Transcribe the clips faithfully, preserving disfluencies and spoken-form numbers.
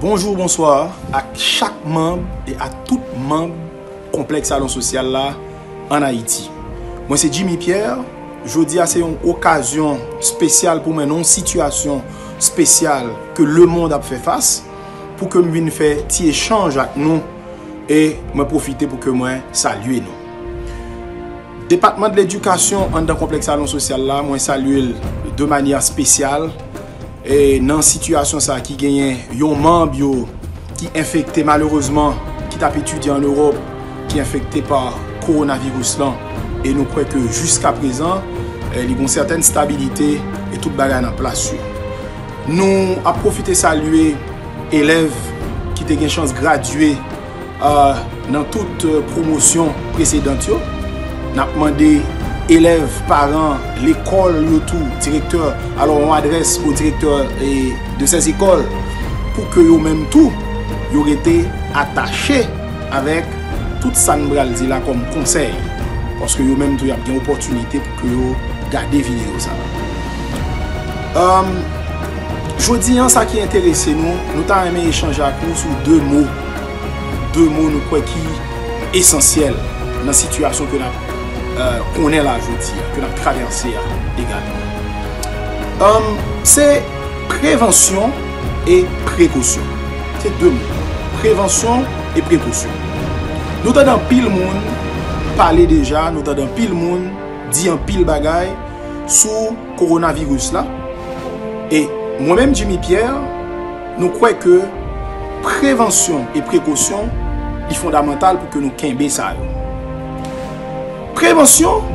Bonjou, bonswa ak chak manm e ak tout manm konplèks Salon Sosyal la ann Ayiti. Mwen se Jimmy Pierre. Jodi a se yon okazyon espesyal pou mwen nan yon sitiyasyon espesyal ke lemonn ap fè fas, pou ke m vin fè ti echanj ak nou e mwen pwofite pou ke mwen salye nou. Depatman de Ledikasyon anndan konplèks Salon Sosyal la, mwen salye l de manyè espesyal e nan sitiyasyon sa ki genyen yon manm yo ki enfekte malerezman, ki t ap etidye ann Ewòp, ki enfekte pa kowonaviris lan e nou kwè ke jiskaprezan eh, li gon sètèn stabilite e tout bagay nan plas yo. Nou ap pwofite salye elèv ki te gen chans gradye ah, nan tout eh, pwomosyon presedant yo. N ap mande elèv, paran, lekòl yo tou, direktè, alò yon adrès o direktè eh, de ces écoles pou ke yo menm tou yo rete atache avèk tout sa n pral di la kòm konsèy, paske yo menm tou y ap gen opòtinite pou ke yo gade videyo sa a. Jodi an, sa ki enterese nou, nou ta renmen echanje ak ou sou de mo. De mo nou kwè ki esansyèl nan sitiyasyon ke n ap konnen la jodi a, ke n ap travèse a egalman. Se prevansyon e prekosyon. Se de mo. Prevansyon e prekosyon. Nou tande anpil moun pale deja, nou tande anpil moun di anpil bagay sou kowonaviris la. E mwen menm, Jimmy Pierre, nou kwè ke prevansyon e prekosyon li fondamantal pou ke nou kenbe sa yo. Prevansyon,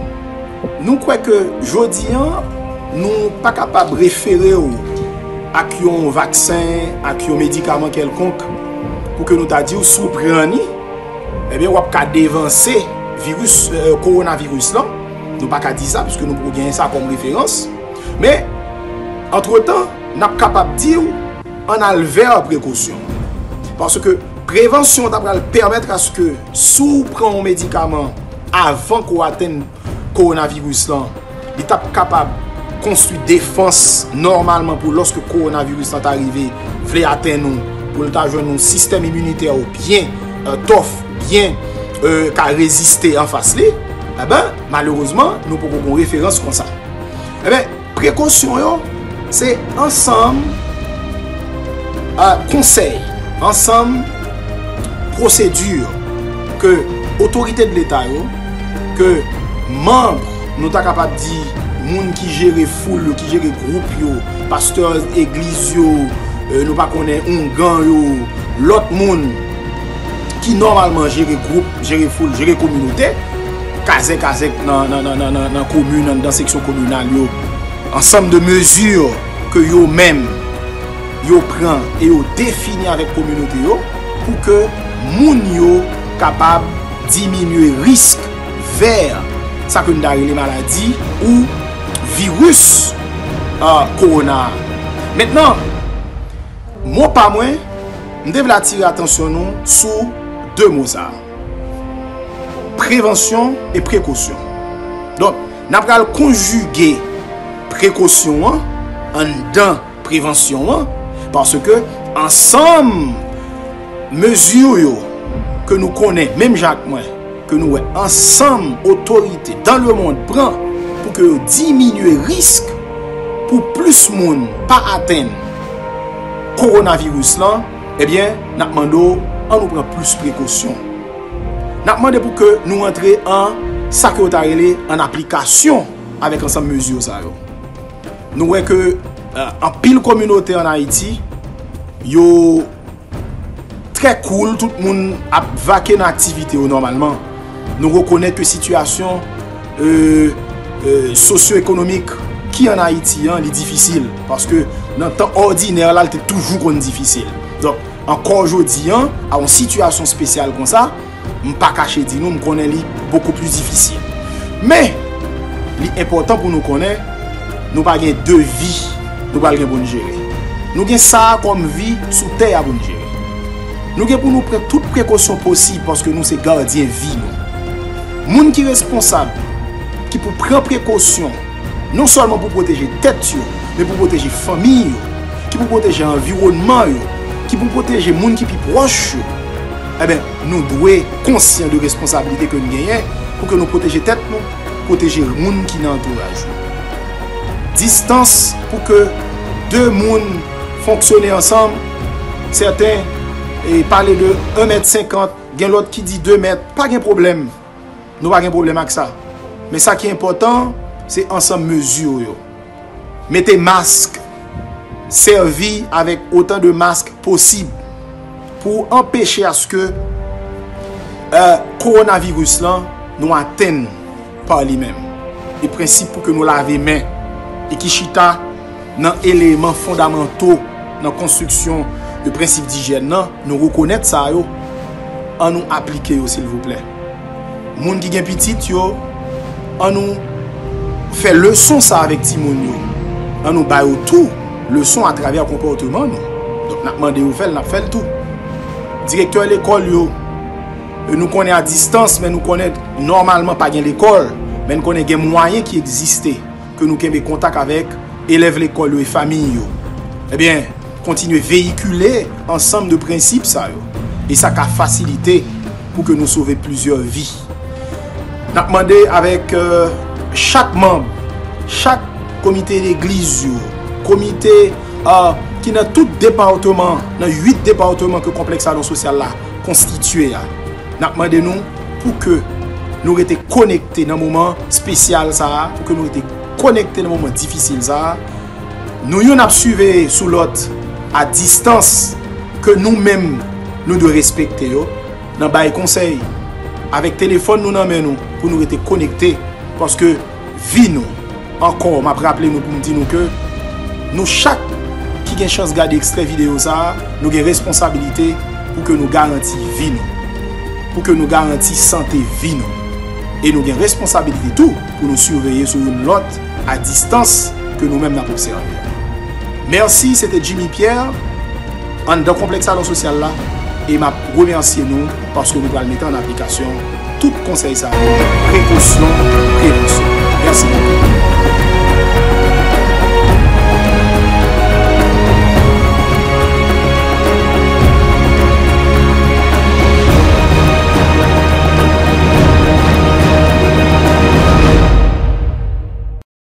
nou kwè ke jodi an, nou pa kapab refere w ak yon vaksen, ak yon medikaman kèlkonk, pou ke nou ta di w si w pran li, ebyen w ap ka devanse viris, eh, kowonaviris lan. Nou pa ka di sa, piske nou poko genyen sa kòm referans. Men, antretan, n ap kapab di w, ann al vè prekosyon. Paske prevansyon ta pral pèmèt aske si w pran yon medikaman avan ke w atenn kowonaviris lan, li t ap kapab konstwi defans nòmalman pou lòske kowonaviris lan ta rive, vle atenn ou, pou l ta jwenn yon sistèm iminitè ou byen eh, tòf, byen eh, ka reziste anfas li, eben, malerezman, nou poko gon referans konsa. Eben, prekosyon yo, se ansanm eh, konsèy, ansanm pwosedi ke otorite de Leta yo, ke manm, nou ta kapab di, moun ki jere foul yo, ki jere gwoup yo, pastè egliz yo, eh, nou pa konnen oungan yo, lòt moun ki nòmalman jere gwoup, jere foul, jere kominote, kazèk kazèk nan, nan, nan, nan, nan, nan komin, anndan seksyon kominal yo, ansanm de mezi ke yo menm yo pran e yo defini avèk kominote yo pou ke moun yo kapab diminye risk vè sa ke n ta rele maladi ou viris ah, kowona a. Mentnan, mo pa mwen, m te vle atire atansyon nou sou de mo sa a. Prevansyon e prekosyon. Donk, n ap pral konjige prekosyon an anndan prevansyon an, paske ansanm mezi yo ke nou konnen, menm jan ak mwen, ke nou wè ansanm otorite dans le monde pran pou ke yo diminye risk pou plis moun pa atenn kowonaviris lan, ebyen, n ap mande w, ann nou pran plis prekosyon. N ap mande pou ke nou antre an sa ke yo ta rele an aplikasyon avèk ansanm mezi sa yo. Nou wè ke eh, anpil kominote ann Ayiti, yo trè koul, tout moun ap vake nan aktivite yo nòmalman. Nou rekonèt ke sitiyasyon eh, eh, sosyo-ekonomik ki ann Ayiti an, li difisil. Paske nan tan òdinè la, li te toujou konn difisil. Donk, ankò jodi an, a yon sitiyasyon espesyal konsa, m pa kache di nou, m konnen li bokou pli difisil. Men, li enpòtan pou nou konnen, nou pa gen de vi nou pral gen pou n jere. Nou gen sa a kòm vi sou tè a pou n jere. Nou gen pou nou pran tout prekosyon posib paske nou se gadyen vi nou. Moun ki responsab, ki pou pran prekosyon, non sèlman pou pwoteje tèt yo, men pou pwoteje fanmi yo, ki pou pwoteje anviwònman yo, ki pou pwoteje moun ki pi pwòch yo, ebyen, nou dwe konsyan de responsablite ke n genyen pou ke nou pwoteje tèt nou, pwoteje moun ki nan antouraj nou. Distans pou ke de moun fonksyone ansanm, sèten e pale de en mèt senkant, gen lòt ki di de mèt, pa gen pwoblèm. Nou pa gen pwoblèm ak sa. Men sa ki enpòtan, se ansanm mezi yo. Mete mask. Sèvi avèk otan de mask posib pou anpeche aske, euh, kowonaviris lan nou atenn pa li menm. E prensip pou ke nou lave men e ki chita nan eleman fondamanto nan konstriksyon de prensip dijyèn nan, nou rekonèt sa yo, an nou aplike yo, silvouplè. Moun ki gen pitit yo, an nou fè leson sa avèk timoun yo. An nou ba yo tou leson atravè konpòteman nou. Donk, n ap mande yo fè l, n ap fè l tou. Direktè lekòl yo, nou konnen a distans, men nou konnen nòmalman pa gen lekòl, men nou konnen gen mwayen ki egziste ke nou kenbe kontak avèk elèv lekòl yo e fanmi yo. Ebyen, kontinye veyikile ansanm de prensip sa yo. E sa ka fasilite pou ke nou sove plizyè vi. N ap mande avèk, euh, chak manm, chak komite legliz yo, komite, euh, ki nan tout depatman, nan uit depatman ke konplèks salon sosyal la konstitye a. N ap mande nou pou ke nou rete konekte nan moman espesyal sa a, pou ke nou rete konekte nan moman difisil sa a. Nou youn ap siveye sou lòt a distans ke nou menm nou dwe respekte yo, nan bay konsèy, avèk telefòn nou nan men nou, pou nou rete konekte, paske vi nou, ankò, m ap raple nou pou m di nou ke nou chak ki gen chans gade ekstrè videyo sa a, nou gen responsabilite pou ke nou garanti vi nou, pou ke nou garanti sante vi nou. E nou gen responsabilite tou pou nou siveye sou youn lòt a distans ke nou menm n ap obsève. Mèsi, se te Jimmy Pierre, anndan konplèks salon sosyal la, e m ap remèsye nou paske nou pral mete an aplikasyon tout konsèy sa yo, prekosyon, prevansyon. Mèsi bokou.